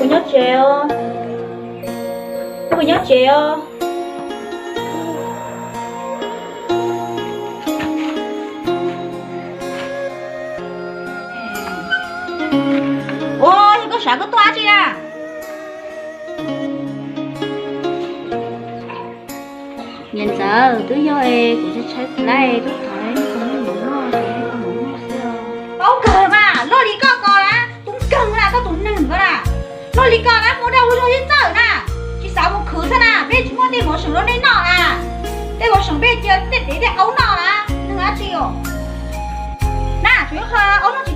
Nyob tsev os, nyob tsev os. Ua, yog koj sawv koj tuaj dab tsi na? Niam ntxawm, twb yog es kuv tshaib tshaib plab, twb thov nej ua mov noj, nej ua mov noj xwb. Paub kawg mas, luaj li koj ko na, tub kawg na, koj tus neeg ko na. Luaj li koj na, muaj dag ua luag yeej txawj na, tsis xav mus khwv thiab na, peb tsis muaj tej mov seem rau nej noj na. Tej mov seem peb cia tej dev tej aub noj na, neeg dab tsi os. Na, tsuas yog qhov aub noj